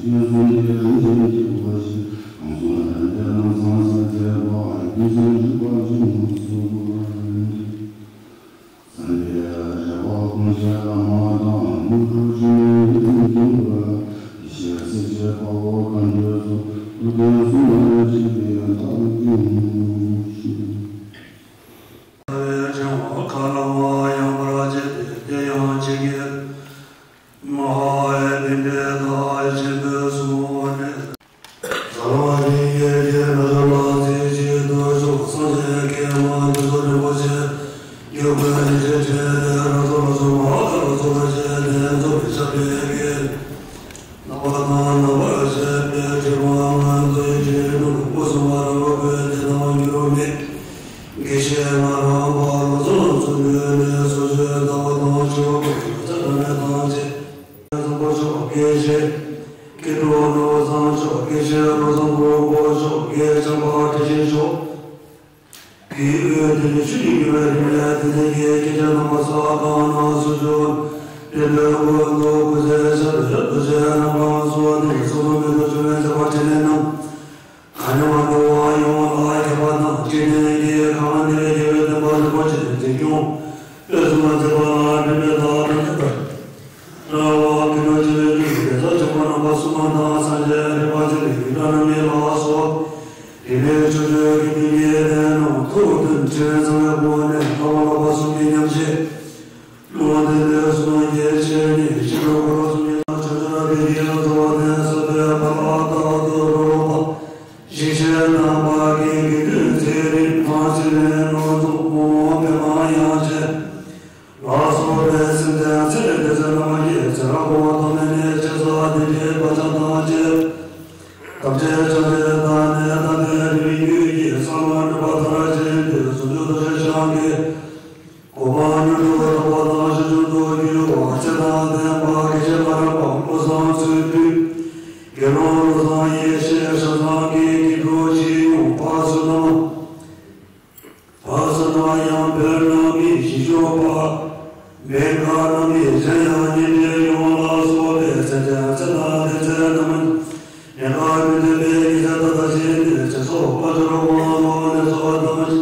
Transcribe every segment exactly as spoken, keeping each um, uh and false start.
ཞེས་གསུངས་ཏེ། རིན་ཆེན་གྱི་གོས་ཆེན་གང་བསམ་དྲན་པའི་ལམ་བཟང་ས་མཛད་པ། རྒྱུ་མཚན་རིགས་པ་བཅུ་མ་གསུངས་པ། སངས་རྒྱས་རྒྱལ་བ་ཀུན་མཁྱེན་བླ་མ་དང་། དངོས་གྲུབ་འབྱུང་གནས་ཡོན་ཏན་འབུལ། ཡེ་ཤེས་སྲས་བཅས་དཔའ་བོ་གང་འདུལ་སོགས། ཐུབ་བསྟན་སྲུང་མར་བཅས་པའི་རྟགས་ཀྱང་ཞུ། ཕྱག་འཚལ་ལོ། ཡང་པར་བྱས་ཏེ། དེ་ཡང་ཇི་སྐད། མ་ཧཱ་པཎྜི་ཏ་ཆེན་པོས་གསུངས་པ་ནི། ཟབ་ལམ་ཡིན་ཡེ་ཤེས་རྣལ་འབྱོར་ལ། རྩེ་གཅིག་ཏུ་ཞུགས་སངས་རྒྱས་ཀྱི་དབང་། རྗེ་བཙུན་རིན་པོ་ཆེ་སྐྱེས་བུ་ཡེ་ཤེས་ཆེ་སྟེ། རང་གཟུགས་ལ་སོགས་མ་ཧཱ་ཀཱ་ལ་སོགས་པ་བྱས་ཏེ། རྫོགས་པའི་ཞབས་པད་ཀྱིས་རྣམ་པར་དང་མ་བརྣམས་པར་བཞད་པའི་དྲི་མ་ངན་སོང་ཡེ་ཤེས་རྣམས་སྐུ་གསུམ་པ་རབ་ཏུ་བཀོད་དེ། ནམ་མཁའ་འགྱུར་མེད་དགེ་བཤེས་ལྷ་རམས་པ་བློ་བཟང་བརྩོན་འགྲུས་ནས། སོ་སོའི་ལྟ་བ་དང་ཞུ་བ་པོ་ཆ་འདྲ་མེད་ཐམས་ཅད། བཟང་པོ་མཆོག་དགེ་བཤེས་ཀྱི་གྲོགས་ནོར་བཟང་མཆོག་དགེ་བཤེས་བློ་བཟང་མགོན་པོ་མཆོག་དགེ་བྱམས་པ་ཁྲི་ཆེན་མཆོག་གི་འོད་ཟེར་ནས་ཆུ་ནས་གྱུར་པའི་རིམ་ལས་དེ་ཚེ་གི་སྐད་ཆ་རྣམ་པ་གསལ་བཏང་ན་སོ་སོ་དེ་ལས་འོད་ཟེར་ཤར་བའི་རྡོ་རྗེ་རྣམ་པ་སོགས་དེ་སོ་སོ་མེད་དུ་བྱུང་བའི་མཛད་པ་འཕྲིན་ལས་རྣམས། ག་ནས་མ་འགྲོ་བ་ཡོངས་ལ་ཁྱབ་པ་དང་། འཇིག་རྟེན་གྱི་ཁམས་འདིར་རྒྱལ་བའི་བསྟན་པ་རིན་པོ་ཆེ་འཛིན་སྐྱོང་སྤེལ་གསུམ་ལ་མཛད་པ་ལ་འགྲན་པའི་བདག་དང་མཐུན་པར་བྱ་བ་ཀུན་འགྲོ་བྱེད་པའི་རྒྱུ་དེ་ཚོ་ཆོག་པ་རྣམ་པ་གསུམ་དང་། སངས་རྒྱས་རིག་པ་ཆེན་པོའི་ཡུལ་གྲགས་རྣམ་གཉིས་ལ་སོགས། དེ་ལས་ཕྱོགས་བཅུའི་དགེ་འདུན་གྱི་སྡེ་རྣམས་ཐུགས་མཐུན་ཁྲིམས་གཙང་བའི་སྒོ་ནས་བསླབ་པ་བསླབ་པ་གསུམ་གྱི་ཉམས་བཞེས། ལུང་བསྟན་ལས་གསུང་གི་ཆེད་ནི་ཕྱི་རོལ་འཁོར་ལོ་གསུམ་གྱི་ནང་ཆོས་སྦྱོར་བའི་ཡུལ་རྫོགས་པ་དེ་སོ་སོའི་ཕ་ལ་རྟག་ཏུ་རོལ་པ་ཞིག་ཆེས་དམ་པ་གི་དགེ་འདུན་ཚེ་རིང་མ་ཚེ་རིང་ནོར་རྫོང་མོ་མོ་པདྨ་དབྱངས་ཅན་ལ་སོགས་པའི་སེམས་ཅན་ཚེ་རིང་དེ་ཚེ་རྣམ་པ་ཡི་ཚེ་རབས་འཁོར་བ་ཐོག་མེད་ནས་ཆེ་ས་དེ་འདྲའི་བག་ཆགས་དང་བཅས། ཐམས་ཅད་ཕྱག་རྒྱའི་བདག་ཉིད་དང་ལྡན་རིག་པའི་རྒྱུད་ཀྱི་གསང་བ་སྒྲུབ་པ་མཐར་ཕྱིན་ཏེ། ཟུང་འཇུག་རྡོ་རྗེ་འཆང་གི་གོ་འཕང་མྱུར་དུ་ཐོབ་པ་དང་ཞིང་སྐྱོང་དུ་འགྱུར་བ། ཚེ་དང་ལྡན་པ་དགེ་བཤེས་ལྷ་རམས་པ་བློ་བཟང་བརྩོན་འགྲུས། དགེ་སློང་བློ་བཟང་ཡེ་ཤེས་ཤ་ཚང་གི་དགེ་ཕྲུག་ཅིག་ཡོང་བ་བསོད་ནམས། བསོད་ནམས་ཡང་དཔལ་རྣམ་གཉིས་ཞིང་སྐྱོང་པ། མེད་དགའ་རྣམ་གཉིས་གཞན་ཡང་གཉེན་འབྲེལ་ཡོངས་ལ་སོགས་པའི་ཚེ་ཚེ་ཚེ་དང་ལྡན་ཚེ་རྣམས། ཉེན་ཁ་མི་ལྡན་པའི་ཉི་ཚེ་ད་ལྟ་བཞིན་ཏེ། ཚེ་སྲོག་དཔལ་འབྱོར་དབང་ལུང་ལས་ཚོགས་དང་།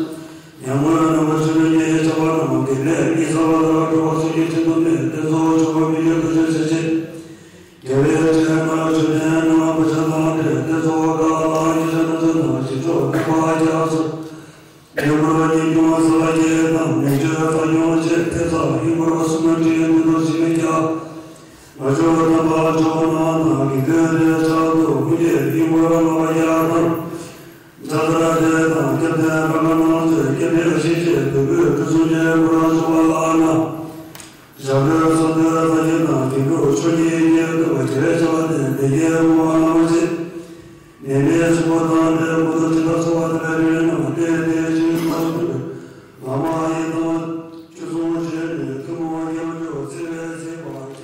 ཉམས་མྱོང་རྣམ་པ་ཆུ་ནང་གི་ཆར་པ་རྣམས། དེ་ནས་གཉིད་སད་པ་ལ་འགྲོ་བ་སོགས་ཀྱི་སྤྱི་སྡོམ་ནས་བསྟན་ཚོགས་མཆོག་མི་ཡུལ་དུ་བྱོན་ཚེ་ཆེ། རྒྱལ་བའི་སྤྱན་སྔར་མཆོད་རྟེན་རྣམས་བུ་ཆ་ལ་སྤྲས། བསྟན་ཚོགས་ཀ་ལ་ཡེ་ཤེས་རྣམ་ཚོགས་དང་། ཞིང་མཆོག་ཐེག་པ་རྒྱ་མཚོ། མཉམ་པར་གཉིས་སྐྱོང་ས་བརྒྱད་དང་། མི་མཆོད་རྩ་སྐྱོང་བཅས་ཐེབས་རྩ་ཡིན་པར་གསུངས། འདྲེན་མདུན་དུ་ཞིང་རྒྱ། ལོ་མཆོག་དམ་པ་མཆོག་རྣམས་དང་། དགེ་འདུན་སྡེ་བཅས་དུ་ཀུན་གྱིས་ཡིན་པར་བསྔགས་པ་རྒྱ་དང་། ཛ་དྲག་སྡེ་དང་སྐྱབས་ཐེམ་པ་རྣམས་ཀྱིས་སྐྱབས་འགྲོ་ཞིང་གཤེགས་དུས་ཀུན་དུ་གསུང་ཆོས་སྐོར་ལ་ཞུགས་པ་ལགས་ན། ཞབས་བྲོའི་ཚོགས་འདུ་ལ་བརྟེན་ནས་དགེ་ཕྲུག་ཆོས་ཉིད་ཀྱི་ཐུགས་ཀྱི་བྱ་བ་དེ་མི་དགེ་བ་ལམ་བྱེད། ནད་མེད་ཕྱུག་པོ་དང་འབྲས་བུ་དང་ཇི་ལྟར་འཚོ་བ་དེ་ལ་རིགས་རྣམས་བསྟེན་ཏེ་ཞིང་དུ་བླ་མ་ཡི་དམ་ཆོས་སྲུང་བྱས་ནས་ཐུན་མོང་དཀོན་མཆོག་བརྩེ་བས་གཟིགས་པ་ཅན་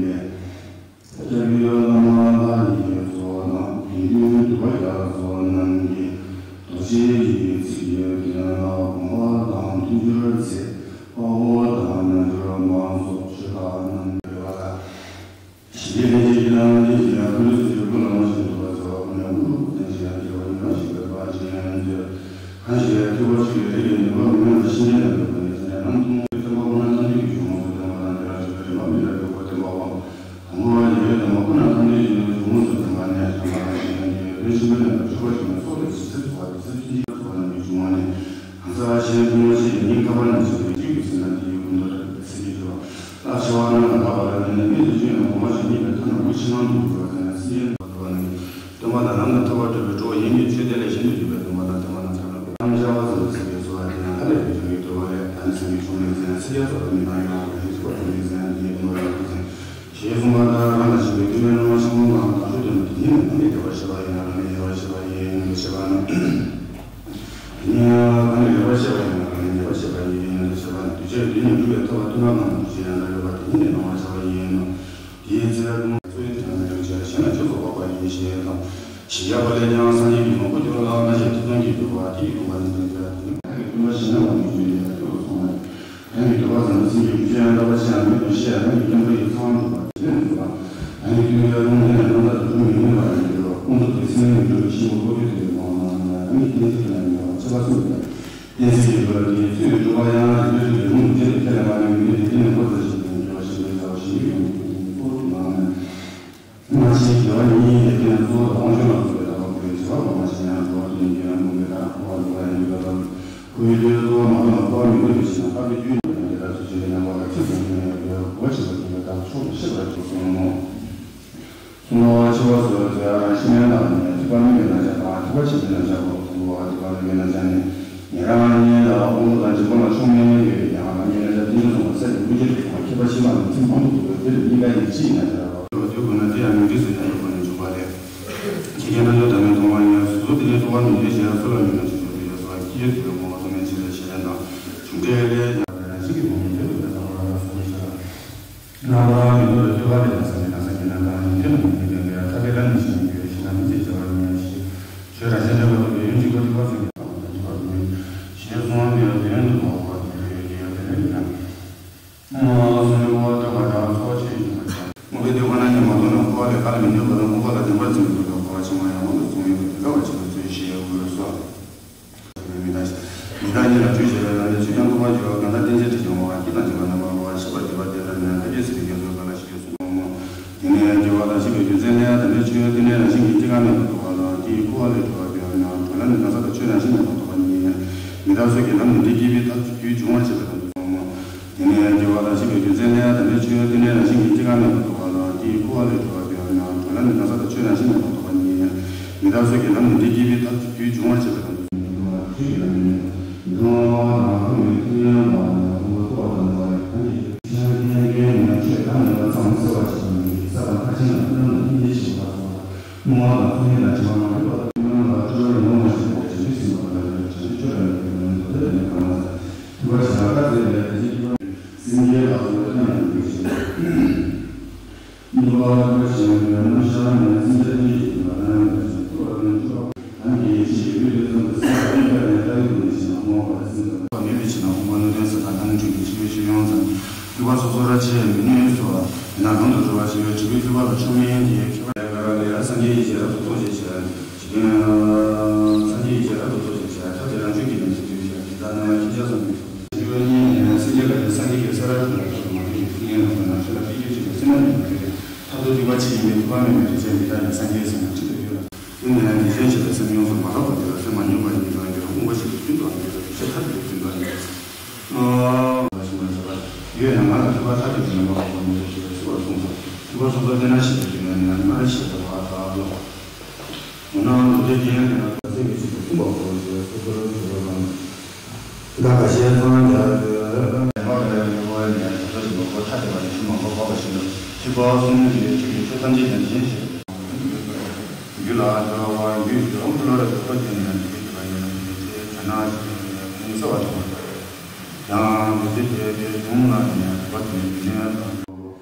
གྱི། སྐྱབས་ཡུལ་བླ་མ་ལྷ་ཡི་ཚོགས་དང་དགེ་འདུན་འདུས་པ་རྒྱ་མཚོ་རྣམས་ཀྱིས། རྡོ་རྗེ་ཡི་ཚིག་གི་དོན་ལ་དགོངས་པ་དང་མཐུན་འགྱུར་མཛད། དཔའ་བོ་དང་རྣལ་འབྱོར་མ་སོགས་ཆོས་བདག་རྣམས་ཡོད་པ་དང་། ཞི་བདེ་ལྷན་སྐྱེས་ཀྱི་ལམ་ལས་ཀྱི་ཡང་ཁུ་ལུ་ཚུ་ཡོད་པ་ལ་མ་ཞིག་འདུག་པ་ཚོ་ཁོ་ནས་དབུ་ལུ་ཁུ་ཚན་ཞིག་ཡང་སྐྱེ་བ་ཉི་མ་ཞིག་པའི་བར་ཅན་ཡང་མཛོད། གང་ཞིག་ལ་ཐུབ་པ་ཆོས་ཀྱི་རིགས་ཀྱི་ནུས་པ་མི་མངོན་པ་ཤེས་ཉིད་ལ་འདུག་པ་ནས་ཟེར་ནས་ནམ་མཐོང་བའི་བསྟན་པ་ཁོ་ན་ཐམས་ཅད་ཀྱི་གཞུང་ལུགས་བསྟན་པ་དང་འབྲེལ་བ་ཆོས་ཀྱི་རིམ་པ་མི་འདྲ་འདུག་པ་བསྟན་པའོ། དང་པོ་བ་ཡི་གེ་དང་པོ་ཁོ་ན་ཐམས་ཅད་ཀྱི་ནུས་གཞུང་ལུགས་སུ་བསྟན་པ་ནས་བྱང་བ་དང་ཞིང་ཡོན་གྱི་དོན་ཆེན་པོའི་ལས་ལ་ཆོས་པ་ཞིག་ནས་སོགས་པའི་ཇི་སྲིད་འཚོ་བ་དེ་སྲིད་ཕྱིན་ཅི་མ་འཚོ་བ་རྣམས་ཀྱི་འབྱུང་བ་ནི། གང་ཟག་གཞན་ཕུང་པོ་ཆེ་ཡི་སྙིང་ཐག་པ་ནས་བྱུང་བའི་བཅུད་ཀྱི་སེམས་དང་དེའི་ཀུན་རྟོག་ལྟ་བུའི་ཚིག་གིས་སྦྱོར་བ། རྟགས་ཆེ་བ་རྣམས་ལ་བབས་པ་ལ་བརྟེན་ནས་མིག་ཏུ་བཅུད་ནས་གོང་མ་བཞིན་གཉིས་པའི་མཐའ་ན་མུ་ཆེ་ངང་དུ་འགྱུར་བ་དེ་ནི་སྲིད་ཡན་དུ་བ་ནི། སྟོན་པ་དང་ལམ་དང་ཐོབ་པར་འདོད་པའི་འགྲོ་བ་ཡིན་གྱི་ཆོས་དེ་ལས་གཞན་དུ་གྱུར་པའི་སྟོན་པ་དང་སྟོན་པ་རྣམས་ཀྱང་ལ་ལམ་བྱ་བ་ཙམ་དུ་ཟིན་པའི་ཚོར་བ་དེ་ཡང་ལྷ་ལས་ཀྱི་བྱུང་བའི་འདོད་པ་ལས་ད་ནི་སེམས་ཀྱི་བྱུང་མེད་ཟིན་ན་སྲིད་ཡན་ཚོར་བ་དེ་མི་སྣང་ཡང་ལ་ལྷའི་ཚོར་བ་དེ་མི་ཟིན་ཡང་དེའི་ཀུན་རྟོག་ཡང་དུ་ཟིན། ཞེས་གསུངས་པ་ལྟར་རང་དང་གཞན་པའི་སྐྱེ་བོའི་སྣང་བ་ཆེན་པོ་ལྔ་དང་ཆོས་དོན་དུ་དེ་ཉིད་ནས་ཐ་མལ་བདེ་བར་གཤེགས་པ་ཡིན་ན་ཐ་མལ་ཡལ་བར་གཤེགས་པ་ཡིན་ཞེས་པ་ནི། ཆོས་འདི་ནི་སྒྲུབ་པའི་ཐབས་ལ་མཐུན་པ་རྣམས་ཀྱི་ཆོས་ཡང་དག་ཡོད་པ་དེ་ཉིད་ནི་གནང་བར་བྱ་བ་ཡིན་ནོ། དེའི་ཚེ་ཀུན་ཚོའི་དོན་ལ་ཡང་ཆེར་གཞན་ལ་ཆོས་སུ་འཕགས་པ་ཡིན་ཞེས་དང་། ཞེས་བྱ་བ་ལས་ཀྱང་སངས་རྒྱས་ཀྱི་ངོ་བོ་གྱུར་ལ་སྔ་ཕྱིར་ཐེ་ཚོམ་གྱིས་གྱུར་པ་དེ་ཡི་དགོངས་པ་ནི་འདི་ལྟར་ཏེ། རང་གི་སྟོན་པ་གཞན་ལ་འོང་གི་ཡོད་ཡང་སྐྱོ་བ་སོང་བས། རང་གི་འདོད་པ་ཙམ་དུ་སེམས་ཀྱི་རྒྱུ་ཅན་ཡང་དག་པ་ཆེ་ཡང་མེད་པར་ཤེས་ཡང་རང་གི་སྐྱེ་འགྲོ་ཡི་ཚང་འགྲུབ་པ་དེ་ནི་འདུག་ལ། རང་གི་སྟོན་པའི་ལུང་འདི་ནི་རྣམ་ཐར་དུ་གྲུབ་མི་ནུས་པ་ཡིན་གྱི་རོ། ཁོང་ཚོ་དེ་སེམས་ལས་འགྲོ་བའི་ཕྱིར་མགོ་ཀློག་རྒྱུ་དེ་ཡི་མང་ན་རང་གི་གཏན་ཚིགས་དེ་ལ་ཉེ་བ་ཆེ་བ་གསུངས་ཏེ། གཏན་ཚིགས་ཀྱི་སྒོ་ལ་དེའི་ཚུལ་གྱི་སྒྲུབ་པ་ཡང་རིགས་པའི་ཚུལ་གྱི་ལུང་འདི་ལས་ཁས་ལེན་པ་ནི་མི་འདི་དེ་ནི་འཁོར་དང་བཅས་པའི་དགེ་བ་ཞིག་ལས་བྱ་བ་ཞིག་ཡོད་མི་དེ་ནི་འཁོར་དུ་སྣང་ནས། སྔ་ཕྱིའི་དགེ་བ་གཉིས་ཡོད་དེ་ནི་གཙོ་བོ་དང་དབང་ཕྱུག་ལ་སོགས་པའི་དག་པ་དགེ་བའི་བྱ་བ་གོང་མ་ཞིག་ཡང་འགྲོ་བ་དེ་ནི་དགེ་བའི་མུ་གེ་དང་འཁོར་བ་འདུལ་བ་ཡང་འདུལ་བ་དང་། ཁོ་བོའི་ལུས་གཙོ་བོ་མ་ཐོབ་ན་འཁོར་བ་མི་འདུལ་བའི་ཕྱིར་ན་འཕགས་པའི་རྒྱུད་ནི་ཡང་དེ་དག་ཚུལ་བཞིན་དུ་ཉམས་པ་ལ་ཚིག་ཙམ་ཡང་ཡོད་པའི་གོ་བ་ཆེ་བ་དེ་ལ་དག་ཆོག་ཏུ་ཤེས་པར་གྱུར་གསུངས་མོ། གསུང་ངོ་། འཆི་བ་སོགས་ཚེ་རང་ཤི་མིན་ལ་ནི་ཐེག་པ་དམན་པའི་རྣམ་གཞག་དང་ཐེག་པ་ཆེན་པོའི་རྣམ་གཞག་གོ། ཐེག་པ་དམན་པའི་རྣམ་གཞག་ནི་ཉན་རང་གཉིས་དང་དབང་པོ་དང་འབྱུང་པོ་ལ་ཕྱོགས་མིན་ཡོད་ཀྱང་རང་ཉིད་རྣམ་གཞག་རྟེན་འབྲེལ་གསུམ་པ་ས་ཀྱི་དབུ་འབྱེད་དུ་སོང་བ་མཁས་པ་ཕྱི་མ་ནི་ཚིག་མང་དུ་འདུག་པས་དེ་ལ་གཉིས་ཀ་ཡིན་གཅིག་ཡིན་ན་འདྲ་བ། དེ་དགོས་ན་དེ་ཡང་མིང་འདི་ཟེར་ན་ཡོད་པ་ནི་འཇུག་པ་ལས། ཇི་སྐད་ན་ཆོས་བདག་མེད་མཐོང་བ་ཉིད་སོ་སོ་དེ་ནི་རྟོགས་པ་མི་འདོད་ཅིང་སུ་ལ་མིན་ན་ཅི་ཆོག་དེ་ཡོད་སོགས་ཀྱིས་ཡོད་དེ་ངོ་བོ་མཚུངས་མེད་ཕྱིར་ཞེས་པ་དང་། གཞུང་འགྲེལ་ལས་ཀྱང་རང་བཞིན་གྱིས་མ་ཡིན་དོན་དུ་མེད་པར་ཐལ་བ་ལ་སོགས་པའི་ཕྱིར། རྣམ་པར་མི་རྟོག་པའི་ཐོད་པ་ལས་ཀྱང་སངས་རྒྱས་དང་སངས་རྒྱས་རྣམས་དང་ཉན་ཐོས་རྣམས་ཀྱི་ལུང་བསྟན་པས་ཐར་པའི་ལམ་ནི་ཤེས་ནས་འགྱུར་ཞེ་ན་མི་ཚེ་བྱ་བར་ངེས་ཤེས། ཆོས་རང་བཞིན་འབྲེལ་བ་ཐོབ་པའི་ཡུན་གཅིག་པ་ཐེག་པ་གསུམ་གྱི་ཐབས་དང་ཐེག་པ་དགུ་ནི་ཞེས་གསུངས་པའི་དོན་དུ་མ་འོངས་པ་དེ་ཡོད་ཀྱི་ཡོད་དེ་ལས་ཀྱང་། སྔོན་པོ་ཐོས་པ་དང་ཚོགས་ཆེན་ཞུ་བ་དང་། སྔོན་པོའི་ཐོས་པ་རྣམས་ཀྱིས་མ་མཐོང་ན་འཁོར་བ་ལས་ཐར་མི་ནུས་པ་དང་འཁོར་བ་ལ་བདེན་པར་འཛིན་པའི་སྒོ་ནས་འཁོར་བ་ཕྱི་མ་ཡང་མང་དུ་གསུངས་ཡོད་པ་དེ་ལྟ་བ་ཅིག་ལ་ཚུལ་ཞེས་འོས་སོ། མི་རྟག་མི་རྟག་གཉིས་ལ་འཇུག་བྱེད་པའི་ལམ་ནས་ཆོས་ཀྱང་རྟོགས་པར་འགྱུར་བ་གང་ལྟར་རྟེན་ཅན་དྲི་ཞིམ་པ་སྐྱིད་དང་འཇིགས་པ་རྣམ་པར་གོ་བ་ཤེས་པར་བྱེད་པ་དེ་ལ་ནི་ཐབས་མཁས་ཟེར་བའི་རྒྱ་མཚོའི་བར་ལ་ཞེས་གསུངས་པའོ། དེ་ནས་སྐྱེ་བ་དང་འཆི་བའི་རྒྱུ་མཚན་ལས་ཐ་མའི་ཆོས་ཏེ་ནེ་རང་བཞིན་གྱིས་སྐྱེ་འགག་མེད་པར་རྟོགས་པ་དང་དེ་ཡི་འཁོར་བ་ལས་གྲོལ་བ་དེ་ཡང་ན་གྲོལ་ལམ་ནི་གང་ཟག་དང་ཆོས་རང་བཞིན་མེད་པར་རྟོགས་པ་གཉིས། མི་རྟག་སོགས་ཀྱི་ལམ་ནི་འདི་སྐྱེས་བུའི་ཐབས་ཀྱི་རྒྱུ་འབྱུང་བར་བྱེད་པ་དང་དུ་གསུངས་མོ། དེ་ནས་སྐྱེ་བ་དང་འཆི་བའི་རྒྱུ་མཚན་ལས་ཐ་མའི་ཆོས་ཏེ་ནེ་རང་བཞིན་གྱིས་སྐྱེ་འགག་མེད་པར་རྟོགས་པ་དང་དེ་ཡི་འཁོར་བ་ལས་གྲོལ་བ་དེ་ཡང་ན་གྲོལ་ལམ་ནི་གང་ཟག་དང་ཆོས་རང་བཞིན་མེད་པར་རྟོགས་པ་གཉིས། མི་རྟག་སོགས་ཀྱི་ལམ་ནི་འདི་སྐྱེས་བུའི་ཐབས་ཀྱི་རྒྱུ་འབྱུང་བར་བྱེད་པ་དང་དུ་གསུངས་མོ། ཆོས་ཀྱི་ལམ་ནི་འདུལ་བ་དང་ལྷུང་བའི་ཐུགས་ཡོན་ལ་ནི་དབང་པོ་རྟོགས་པ་དང་འདུལ་བ་ཡི་གང་གིས། ཆོས་ཀྱི་ལམ་ནི་ཆོས་གང་ནས་བརྩམས་གསལ་བར་བྱེད་པ་ནི་ས་དང་མཐར་ཕྱིན་ལ་ཐུན་མོང་དང་ཐུན་མོང་ཆེ་བ་སོགས་ལ་སྣང་བ་དང་ཚོར་སྣང་ལ་སྤྲོ་བ་ཡོང་བ་ཞིག་ལ་བྱང་ཆུབ་སེམས་དཔའ་ལ་ཡང་བྱང་ཆུབ་ཆོས་ལ་ཡང་ཡོན་ཏན་དེ་ནི་གང་ལ་ཐུབ་པ་ཞིག་ལ་བཀའ་སྩལ་ལས་དེ་བཞིན་གྱི་སེམས་བསྐྱེད་ལ་སོགས་པའི་ཐབས་ཡང་འདུག་ཞེས། ནུས་པ་ཐུབ་པ་ཞིག་ཡོད་ན་ཤར་ནས་སེམས་ཅན་ཐམས་ཅད་ཀྱི་ལ་ནང་ཡོད་ཅིང་ཐུབ་པ་དང་ཆོས་པ་ཐམས་ཀྱི་ཆེད་ཀྱི་ལུས་དེ་ཙམ་དུ་སེམས་ལ་ཡོད་པ་ནས་ལྟ་བའི་སྒོ་ནས་ཤེས་ན་སྔོན་པ་ལ་སེམས་ཙམ་དུ་མེད་པའི་ཕྱིར་ན་དབང་པོ་རྣོ་རྟུལ་ཟས་དང་ལྷ་ནི་འཁྲུལ་གྱི་འཆི་བའི་ཤི་ཡོང་ཙམ་ཐུབ་པ་སོ་སོ་ར་ཆེས་མི་ནུས་སོ། ཡིན་ན་ལམ་དུ་འགྲོ་བ་ཞི་བའི་གྲུབ་པའི་ཐུབ་པ་ལ་ཕྱོགས་མིན་དེའི་ཁྱད་པར་ལས་ཀ་ར་ལས་ཡ་སངས་རྒྱས་ཡིད་ཆེས་རབ་ཏུ་རྫོགས་བྱེད་ཕྱིར། འཇིག་རྟེན་སངས་རྒྱས་ཡིད་ཆེས་རབ་ཏུ་རྫོགས་བྱེད་ཕྱིར་ཐབས་དེ་རང་ཆོས་ཀྱི་ཉམས་སུ་བསྡུས་ཤིང་དེ་ལྟར་རྣམ་པ་ཁྱེད་ཅག་ཙམ་དུ་ཞི་བའི་གཉིས་ནས་སེམས་ཅན་ལ་ནི་སངས་རྒྱས་ཀྱི་ས་ར་ཐུབ་ལ་ཐུབ་མ་ཐུབ་ཀྱི་ཕུང་ཡན་ལ་དགོས་ན་ཆོས་ལ་བསྟན་བཅོས་བྱེད་པའི་སེམས་ལ་ནི་མ་ཐུབ་པས་ཐབས་ཏུ་སྡུད་པ་ཅི་ཡིན་པའི་ཐུབ་པ་མེད་པའི་རིགས་ཅན་འདི་དག་ནི་སངས་རྒྱས་ཟེར་ན་ཁྲི་དུ་ཡོད་ལ། དེ་ནས་འདི་ཤེས་བྱེད་པའི་སེམས་ཡོངས་སུ་མ་རྟོགས་པ་དེ་ལ་སེམས་མ་ཉམས་པར་ཉིད་དུ་འགྱུར་དབང་པོ་ཞིག་གི་ཀུན་ཏུ་འགྱུར་བའི་ཤེས་ཐབས་ཀྱི་ཀུན་ཏུ་འགྱུར། ཨོ། ཞེས་པ་ཞེས་པ་ཡོད་ཡང་ང་ལ་ཐུབ་པ་ཐབས་ཀྱི་ཉམས་པ་འོག་མི་འདུག་ཞེས་པའི་ཚིག་པར་གསུངས་སོ། ཐུབ་པ་སོ་སོ་སྟེ་ན་ཤེས་པའི་རྒྱུ་ནི་ནི་སྨྲ་བའི་ཤེས་པ་ལ་ཐུབ་པ་ལོ། འོ་ན་ལུགས་འབྲས་ཀྱི་ཡན་ལག་ན་ཚིག་གི་ཚིག་ཏུ་གསུངས་པ་གོ་ཞེས་སོ་སོར་ཞུ་བ་དང་། འགའ་ཁ་ཤས་ཚང་རྒྱ་ལས་མ་ག་ལས་ཡོང་བ་ནས་ཐ་ཐ་ཡོད་པ་ཐ་དད་པ་ནི་ཤུ་མ་འགོག་པ་བཞིན་དུ་ཐིགས་པ་གསུམ་གྱི་ཆོས་ཀྱི་ཆོས་ཐམས་ཅད་ཀྱང་སྦྱིན་ཞེས་རྒྱུད་ལ་འགྲོ་བ་རྒྱུད་ཀྱི་ཨོ་ལོ་ར་ཐུག་པ་དེ་ནས་འདི་ལ་ཡང་དེ་ཚེ་ཐ་ན་ཞིག་ཡང་ཡང་ཁུངས་ས་བ་དང་། ཡང་དེ་ཚེ་དེ་དེ་དུང་ལ་ནས་ཐུག་པ་དེ་ནས་དེ་ནས་དང་།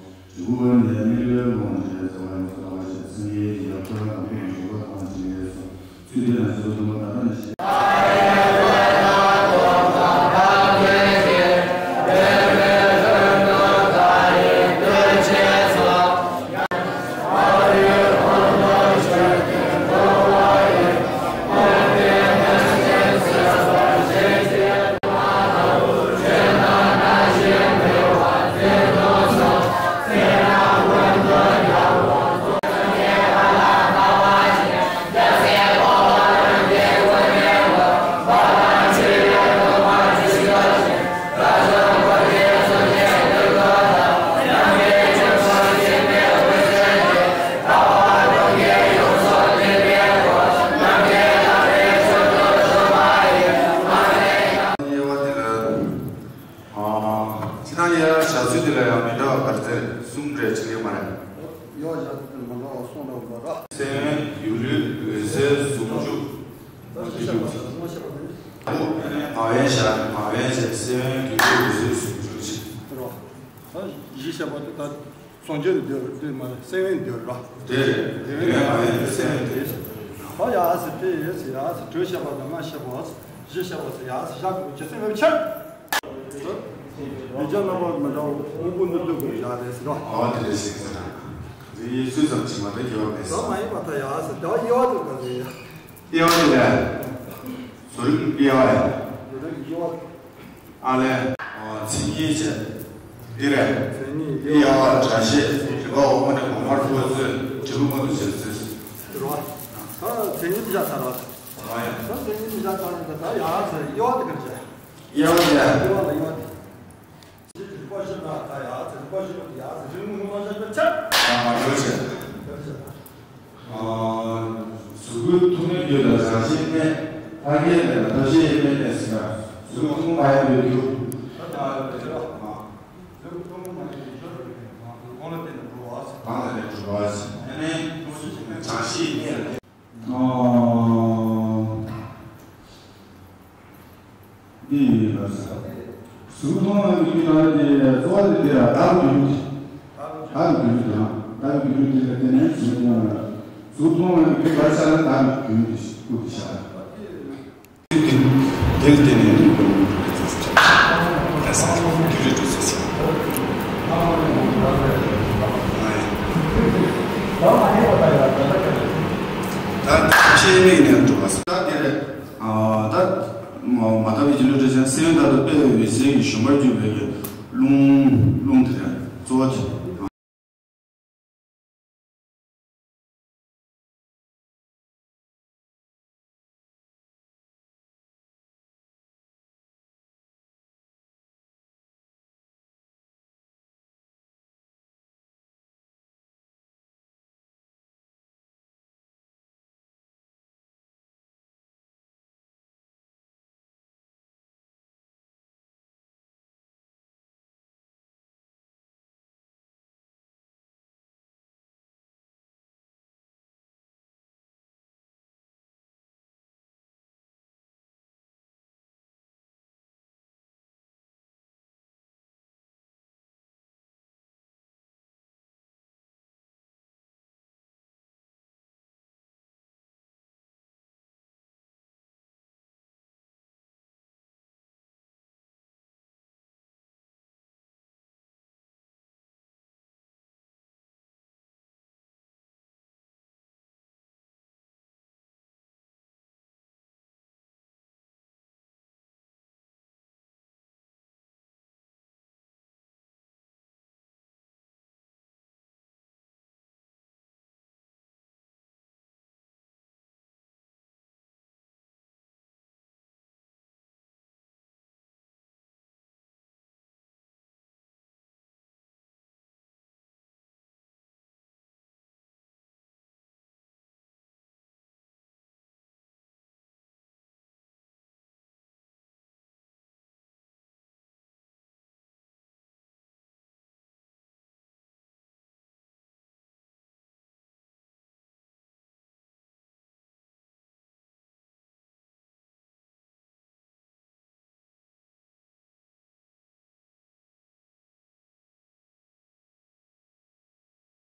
དུ་བ་ནས་མི་ལུས་ལོངས་སྤྱད་ཚེ་བ་ནས་ཚོགས་པ་ཞེས་སེམས་ཡིད་ཀྱི་ཡང་ཁོ་རང་དང་ཁོ་ཡི་འཇུག་པ་དང་བཅས་སོ། ཚུལ་འདི་ན་ཞེས་སོ་བདུན་པ་ད་ལྟ་ནས་བཤད། ཕྱི་ནང་ཡ་བཞག་ཚུལ་དེ་ལ་ཡང་མི་འདྲ་བ་ག་རེ་ཟེར་གསུམ་རེ་བྱེད་ཀྱི་མ་རེད། ཡོ་བཞག་ཚུལ་དེ་ལ་མི་འདྲ་བ་གསུམ་འདྲ་བ་རེད། སེམས་ཡུལ་ལུས་འོད་གསལ་ཟུང་འཇུག་ངག་དབེན་བཞག་ངག་དབེན་བྱས་སེམས་ཡུལ་ལུས་འོད་གསལ་ཟུང་འཇུག་ད་བཞི་བཤད་པ་དེ་ད་སངས་རྒྱས་ནས་འདོད་རེད་མ་རེད། སེམས་དབེན་འདོད་རེད། དེ་རེད། དེ་བས་མ་ཡིན་སེམས་དབེན་དེ། ད་ཡ་ཨ་སི་དེ་ཡས་ཡ་ཨ་སི་དྲུག་བཤད་པ་དང་ལྔ་བཤད་པ་བཞི་བཤད་པ་ཟེར་ཡ་ཨ་སི་བཞག་དགོས་ཇི་སྲིད་མེད་པ་ཕྱིར། མི་སྐྱ་རྣམ་པ་མི་འདྲ་བ་དབང་པོ་གནས་ལུགས་ཀྱི་ཡ་རེད་ཟེར་བ། ཨ་དེ་རེད་ཟེར་གི་ཟེར་ན། དེ་ཡི་ཚུལ་ཙམ་ཅིག་མ་གཏོགས་སྐྱེ་བ་མེད་ཟེར། ད་མ་ཡིན་པ་ད་ཡ་ཨ་སི་དེ་བ་དབྱེ་བ་དེ་ག་ཟེར་ཡ། དབྱེ་བ་དེ་རེད། བཟོ་རིག་དབྱེ་བ་ཡ། བཟོ་རིག་དབྱེ་བ། ཨ་ལས། ཨ་མཚན་ཉིད་བྱས། འདི་རེད། མཚན་ཉིད་དབྱེ་བ། དབྱེ་བ་སྒྲ་བཤད་རིག་པ་འོག་མ་ནས་གོང་མར་འཕོ་ཚུལ་འབྲས་བུ་མངོན་དུ་བྱེད་ཚུལ། རེད་བ། ད་མཚན་ཉིད་བཞག་ཚར་བ། ཨ་ཡ། ད་མཚན་ཉིད་བཞག་ཚར་ནས་ད་ད་ཡ་ཟེར་དབྱེ་བ་དེ་ག་རེ་བྱས། དབྱེ་བ་དེ། དབྱེ་བ་ལ་དབྱེ་བ་དེ། རིག་པ་བཞི་དང་ད་ཡ་ཟེར་རིག་པ་བཞི་པོ་དེ་ཡ་ཟེར་རིག་ངོ་མ་བཞག་པའི་ཆ། ཨ་མ་གྲོལ་བྱས། ག་རེ་བྱས། གཟུགས་སྐུའི་ཐོག་མའི་རྒྱུ་དང་རང་བཞིན་གནས། ཕ་རྒན་ལས་ལ་ཐབས་ཤེས་དབྱེར་མེད་གནས་ཟེར་ན། གཟུགས་ཐོག་མ་ཡིན་པའི་རྒྱུ། ད་ལྟ་ཡོད་པའི་ཕྱིར་རོ། གཟུགས་ཐོག་མ་ཡིན་པའི་རྒྱུ་རེད། གང་ལ་བརྟེན་ནས་གྲུབ་པ། གང་ལ་བརྟེན་གྲུབ་པ། ཡང་ན་རང་བཞིན་གནས་ལ་བརྟེན། ཨ། འདི་ཡིན་ལ་ཟེར། གཟུགས་མཐོང་བའི་རྒྱུ་ན་དེ་གཙོ་བོ་དེ་དེ་ལ་བདག་གི་རྒྱུ། བདག་གི་རྒྱུ་དེ་དང་བདག་གི་རྒྱུ་དེ་ལ་བརྟེན་ནས་གཟུགས་མཐོང་བ་ལ། གཟུགས་མཐོང་བའི་རྒྱུ་བར་ཆ་ལ་བདག་གི་རྒྱུ་དེ་སྐུ་དེ་བཞག་དེ་ལ་བརྟེན་ནས་ནི་རྒྱུ་རེད་ཟེར། ད་ཕྱིའི་མིག་ནས་འགྲོ་བ་ཟེར། ད་དེ་རེད། ཨ་ད་མ་མ་དག་པའི་སྒྱིད་ལུག་བྲལ་ཞིང་སེམས་དབེན་ལྟར་དུ་སྤེལ་བའི་འོད་གསལ་གྱི་ཞུན་མར་གྱུར་པའི་རླུང་། རླུང་དེ་རེད། གཙོ་བོ་དེ།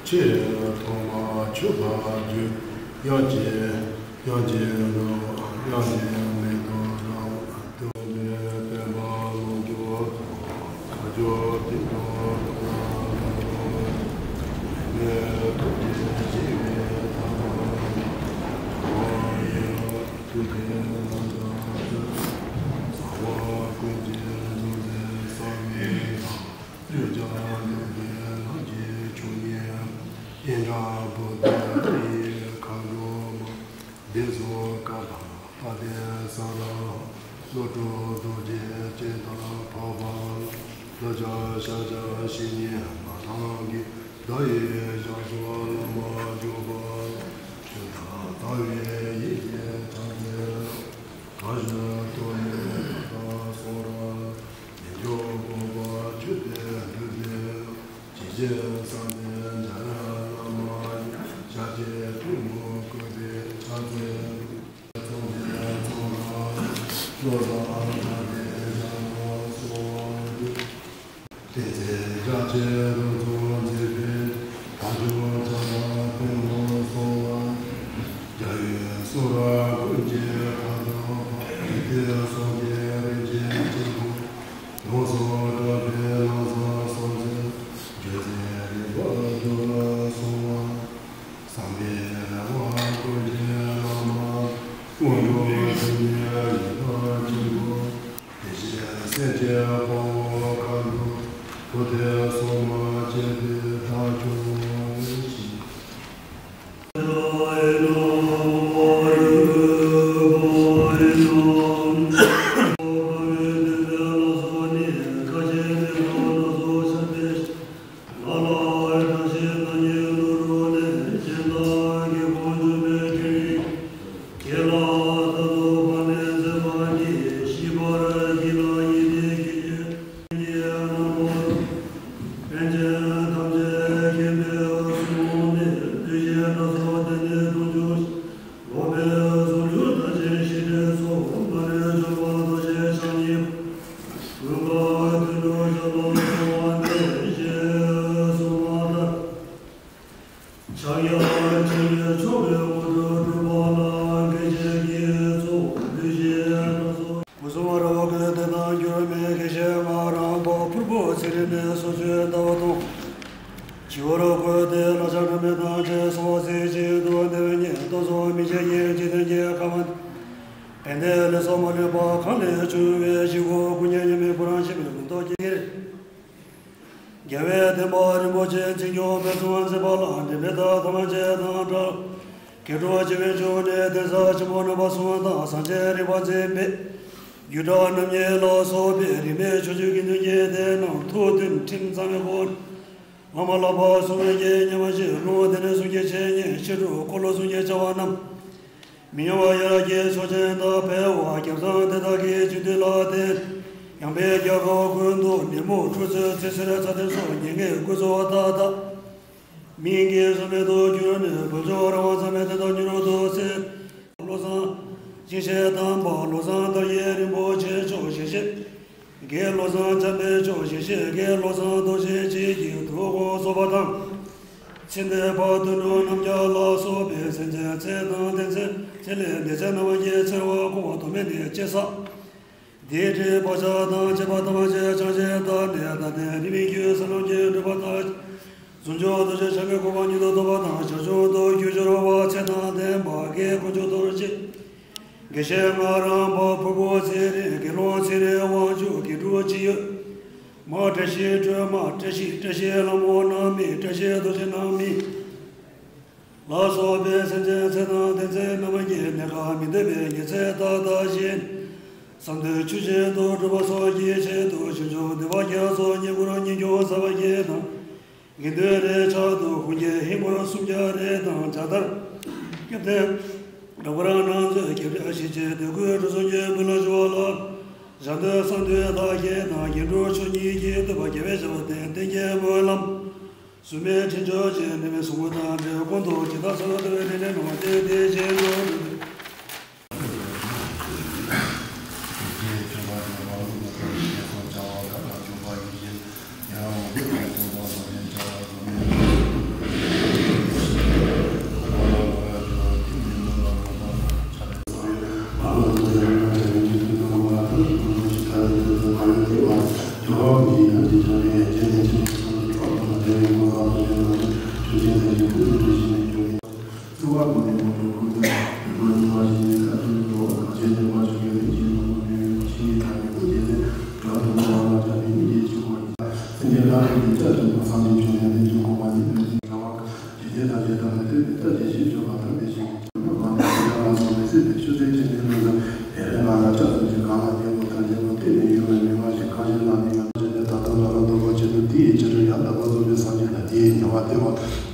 ཆེས་ཐོག་མར་མཆོད་པར་བརྗོད། དབྱངས་ཅན་དབྱངས་ཅན་རབ། དབྱངས་ཅན་མེ་ཏོག་རབ། སྟོན་པའི་བསྟན་པ་ལོངས་སྤྱོད་དང་། བྱང་ཆུབ་སེམས་དང་ཐུགས་ལ་ལོངས་སྤྱོད། མི་མེད་ཐུགས་རྗེས་འཇིགས་པའི་མཐའ་དང་། འགྲོ་བ་ཡི་རབ་ཏུ་ཕན་རླབས་ཆེན་པོ། གསང་བ་ཀུན་གྱི་འབྱུང་རྩ་གསང་བའི་བདག། སྤྱོད་བྱ་ལུས་ཀྱི་ལྷ་ཆེན་མཆོག་བརྙེས། ཨིནྡྲ་བྷུ་ཏི་ཡི་མཁའ་འགྲོ་མ། འདི་ཚོ་བཀའ་དང་བཀའ་བརྟེན་ས་ར་ཧ། བློ་གྲོས་རྡོ་རྗེ་ཅན་དང་འཕགས་པ་ལ། བློ་ཕྱག་ཕྱག་རྒྱ་བཤེས་གཉེན་མ་ཐང་གི། བདག་ཡི་ཞབས་སོར་བླ་མ་འཇུག་པ་ལ། ཆོས་དང་ལྟ་བའི་ཡིད་ཀྱི་ཕྱག་འཚལ་ལོ། གང་ཞིག་ཐོགས་མེད་ཐོག་མཐའ་སོགས་རབ། མི་འགྱུར་འཕགས་པ་མཆོད་པའི་སྒྲུབ་པའི། ཇི་བཞིན་གསང་བའི་རྒྱ་རས་བླ་མ་ཡི། ཞབས་ཀྱི་ཐུན་མོང་བཀོད་པའི་ཕྱག་འཚལ་ལོ། ཚོགས་ཀྱི་ཚོགས་རབ་བློ་བཟང་གྲགས་པའི་ཞབས་སོར་གསོལ་བ་འདེབས། བསྟན་འཛིན་རྒྱ་ཆེན་རབ་རྫོགས་མཛད་པའི། དལ་འབྱོར་བྱ་བ་ཕུན་ལ་སོགས་པ། རྒྱལ་བའི་གསུང་རབ་ཀུན་གྱི་མཁའ་འགྲོ་མ། ཡོན་ཏན་གསུང་གི་རིན་ཆེན་གཏེར་སྟོན། ཡོངས་སུ་གྲགས་པའི་ལམ་བཟང་སོགས་ཀྱི། རྒྱལ་མཚན་རིམ་པ་དུ་གསོལ་བ། བསམ་པའི་རེ་བ་ཀུན་གྱི་བླ་མ། དངོས་གྲུབ་ཆོས་ཉིད་ཡོན་ཏན་ཆེན་པོ། དེ་བཞིན་སེམས་ཅན་དཔའ་བོ་མཁའ་འགྲོ། བུ་དེ་སོགས་མ་མཆིས་པའི་བདག་སྐྱོང་ཞིང་། ཕྱག་གཡས་འཆང་ཆེན་མཆོག་གི་དབང་དུ་གྲུབ་པ་ལ་དགེ་བཤེས་ཀྱི་གཙོ་བོ་འདུས་བྱས་སྣ་ཚོགས། སྐུ་གསུང་རབ་དགའ་ལྡན་དང་འགྱུར་མེད་དགེ་བཤེས་ངག་དབང་པ་ཕུར་བུ་ཚེ་རིང་ནས་སོ་སོའི་ཟླ་བ་དང་། སྤྱི་བོར་བཀོད་དེ་ལག་ཆ་དྲི་མེད་དང་བཅས་གསོལ་བ་གཟིགས་ཤིང་འདུད་པ་འདེབས་ཉེས་ལྟོ་ཚོགས་མི་བྱེད་ཀྱི་འཇིག་རྟེན་གྱི་ཁམས། ཕན་བདེ་ལས་སོགས་མ་ལུས་པ་གང་ལས་བྱུང་བའི་བཞེས་སྒོ་ཀུན་ཉོན་མོངས་པའི་སྤུ་རངས་ཞི་བའི་ལུང་རྟོགས་ཀྱི་དཀྱིལ། རྒྱལ་བའི་བསྟན་པ་རིན་པོ་ཆེ་འཛིན་སྐྱོང་སྤེལ་གསུམ་མཛད་པ་ལ་འབྲེལ་མེད་དག་ཐ་མ་བཅས་དང་བྲལ། དགེ་ཕྲུག་ཆེ་བའི་མཇུག་ནས་གདན་ས་ཆེན་པོ་རྣམ་པ་གསུམ་དང་གསང་ཆེན་རིག་པ་འཛིན་པའི་རྒྱུད་གྲྭ་རྣམ་གཉིས་ལ་སོགས་པའི་རིས་མེད་ཕྱོགས་བཅུའི་དགེ་འདུན་གྱི་སྡེ་རྣམས་ཐུགས་མཐུན་ཁྲིམས་གཙང་བའི་སྒོ་ནས། བླ་མ་བསླབ་པ་གསུམ་གྱི་ཉམས་པ་བཞིན་ལུང་སྡེ་སྣོད་གསུམ་གྱི་འཆད་ཉན་བཤད་སྒྲུབ་འཁོར་ལོ་གསུམ་གྱི་བྱ་བ་རྣམས། མི་ཉམས་པ་ཡར་རྒྱས་ཕྱོགས་ཅན་དང་འཕེལ་བ་རྒྱལ་བཟང་དེ་དག་གི་བྱིན་མཐུ་ལ་བརྟེན། ཡངས་པའི་རྒྱ་གར་ཀུན་ཏུ་ནད་མུག་འཁྲུག་རྩོད་ཚེ་བསོད་ཚར་དུས་སོགས་ཉེས་ངན་ཀུན་སོལ་བ་མཐའ་དག་སྨིན་གྱི་བཟོད་མེད་དུ་གྱུར་ནས་བོད་ལྗོངས་རང་དབང་རྩ་མེད་དེ་དག་མྱུར་དུ་སེལ། བློ་བཟང་ཞིང་གཤེགས་དམ་པ་བློ་བཟང་དར་ཡི་རིན་པོ་ཆེ་མཆོག་ཞལ་བཞེས། དགེ་བློ་བཟང་འཇམ་དཔལ་མཆོག་ཞལ་བཞེས་དགེ་བློ་བཟང་རྡོ་རྗེ་འཆང་གི་ཐུགས་དགོངས་རྫོགས་པ་དང་། ཚེ་འདས་བར་དུ་འགྲོ་རྣམས་ཀྱང་ལ་སོགས་པའི་སེམས་ཅན་ཚེ་དང་ལྡན་ཚེ་ཚེ་ལས་འདས་ཚེ་རྣམས་ཀྱི་ཚེ་རབས་འཁོར་བ་དོ་མེད་ནས་སྐྱེ་ས། འདིའི་དྲིན་བག་ཆགས་དང་བཅས་པ་ཐམས་ཅད་བྱང་ཞིང་དག་ནས་དག་ལྡན་རིས་མེད་ཀྱི་ས་ལམ་གྱི་འགྲོ་བ་དག་ཟུང་འཇུག་རྡོ་རྗེ་འཆང་གི་གོ་འཕང་མྱུར་དུ་ཐོབ་པ་དང་བྱང་ཆུབ་ཏུ་རྒྱུ་འབྱོར་བ་ཚེ་དང་ལྡན་པ་དགེ་དཀོན་མཆོག་རྡོ་རྗེ། དགེ་བཤེས་ངག་དབང་པ་ཕུར་བུ་ཚེ་རིང་དགེ་སློང་ཚེ་རིང་དབང་ཕྱུག་དགེ་ཕྲུག་ཅི་ཡོད། མ་བཀྲ་ཤིས་སྒྲོལ་མ་བཀྲ་ཤིས་བཀྲ་ཤིས་ལྷ་མོ་རྣམ་སྨིན་བཀྲ་ཤིས་རྡོ་རྗེ་རྣམ་སྨིན་ལ་སོགས་པའི་སེམས་ཅན་ཚེ་དང་ལྡན་ཚེ་རྣམས་ཀྱི་གནས་སྐབས་མི་འདོད་པའི་ཉེན་ཚེ་དག་དང་གཞན། གསང་འདུས་ཆོས་བཞིན་དུ་གྲུབ་པ་སོགས་ཀྱི་ཆེད་དུ་བྱང་ཆུབ་འདུས་པ་རྒྱ་མཚོ་སྙིང་པོར་ཉིད་སྐྱོང་ཟབ་པ་བརྒྱད་དང་། དགེ་འདུན་རིའི་ཕྱག་ཏུ་ཧཱུྃ་གི་ཧིང་པོར་སུམ་བརྒྱ་རེ་དང་ལྕགས་ཐར་སྐེ་རྡེལ་འགྲམ་དཀར་ནག་མཛོད་སྐེ་འབྲས་ཞལ་གཅིག་དུས་ཀུན་འགྲོ་སོང་གི་མི་ལ་ཞུ་བ་ལ། ཞག་འདོད་གསང་འདུས་བདག་བསྐྱེད་དང་རྒྱན་དྲུག་མཆོག་གཉིས་ཀྱི་བསྟོད་པ་རྒྱལ་བའི་ཞབས་པད་བརྟན་བརྟན་གྱི་སྨོན་ལམ། སུ་མའི་དྲིན་ཆོག་ཅིང་ནི་མའི་གཟུངས་སྔགས་དང་འབྲེལ་ཀུན་ཏུ་ཇི་ལྟར་གསོལ་བ་བཏབ་པའི་དྲིན་ལས་ནོར་བ་སྟེ་དེ་བཞིན་དུ།